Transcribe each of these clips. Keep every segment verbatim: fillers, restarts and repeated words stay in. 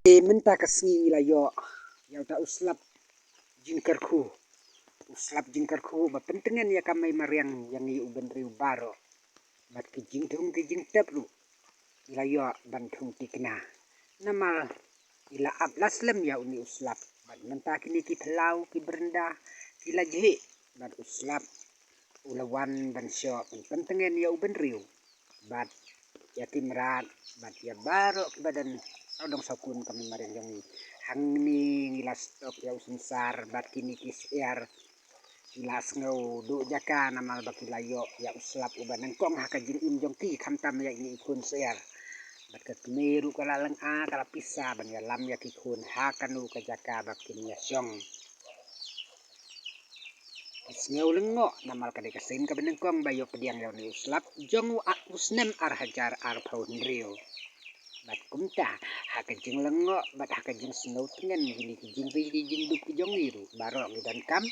Te mynta ka sngi ngi la ïoh ïa uta u slap jingkyrkhu, u slap jingkyrkhu ba pyntngen ïa ka mei mariang ïa ngi u bynriew baroh. Bad ki jingthung ki jingtep ruh ki la ïoh ban thung tikna. Namar ki la ap la slem ïa une u slap. Bad mynta kine ki phyllaw ki brenda ki la jhieh bad u slap u la wan ban shoh ban pyntngen ïa u bynriew bad ïa ki mrad bad ïa baroh kiba don sawdong sawkun ka mei mariang jong ngi. Hangne ngi la stok ïa u synsar bad kine ki syiar ki la sngew duh jaka namar ba ki la ïoh ïa u slap uba nyngkong ha ka jingim jong ki, khamtam ïa ine i khun syiar. Bad ka kmie ruh ka la lynga, ka la pisa ban ïalam ïa ki khun ha kano ka jaka ba kin ïashong. Ki sngew lyngngoh namar ka dei ka sien kaba nyngkong ba ïoh pdiang ïa une u slap jong u, u snem ar hajar arphew hynriew. Bad kumta ha ka jinglyngngoh bad ha ka jingsngew tngen kine ki jingri ki jingduk ki jong ngi ruh baroh ngi donkam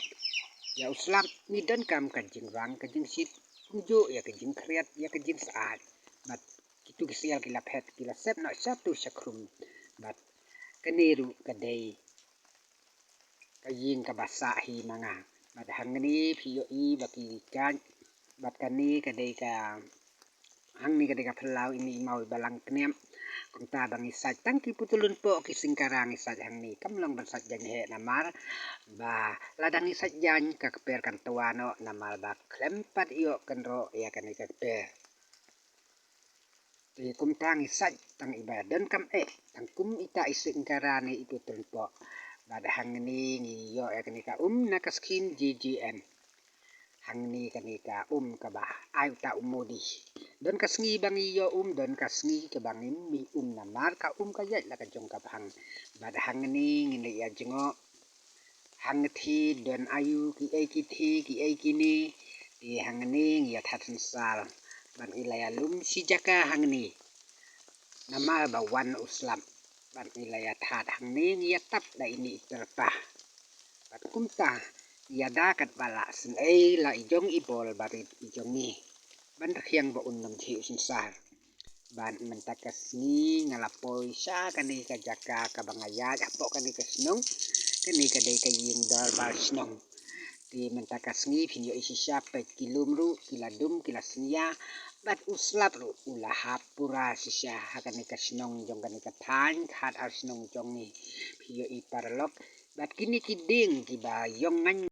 ïa u slap, ngi donkam ka jingrang ka jingshit kumjuh ïa ka jingkhriat ïa ka jingsyaid. Bad kitu ki syiar ki la phet ki la sep noh shatu shakhrum. Bad kane ruh ka dei ka ïing kaba sah hi ma nga. Bad hangne phi ïohi ba ki kait bad kane ka dei ka, hangne ka dei ka phyllaw ine i maw i balang kniap. Kumta ba ngi sait tang ki putulun poh ki singkara ngi sait hangne, kam long ban sait jaiñ heh namar ba lada ngi sait jaiñ ka kper kan twa noh namar ba khlem pat ïoh kynroh ïa kane ka kper. Te kumta ngi sait tang iba donkam eh tang kum ita i singkara ne i putulun poh. Bad hangne ngi ïoh ïa kane ka um na ka skim G G M. Hangne kane ka um kaba ai uta u Modi. Don ka sngi ba ngi ïoh um, don ka sngi kaba ngim mih um namar ka um ka ïaid la ka jong ka bhang. Bad hangne ngin leit ïa jngoh hangthie don aïu, kiei kithi kiei kine. Te hangne ngi ïa that synsar bad ngi la ïa lum shi jaka hangne. Namar ba wan u slap bad ngi la ïa that hangne ngi ïa tap da ine i tyrpah. Bad kumta ïa da katba la sngewei la i jong i bor barit i jong ngi ban rkhiang ba un nym jhieh u synsar. Bad mynta ka sngi nga la poi sha kane ka jaka kaba nga ïaid hapoh kane ka shnong. Kane ka dei ka ïing dorbar shnong. Te mynta ka sngi phin ïohi shisha peit ki lum ruh ki la dum ki la synñia. Bad u slap ruh u la hap pura shisha ha kane ka shnong jong kane ka thaiñ khatar shnong jong ngi. Phi ïohi paralok bad kine ki dieng kiba ïong ngaiñ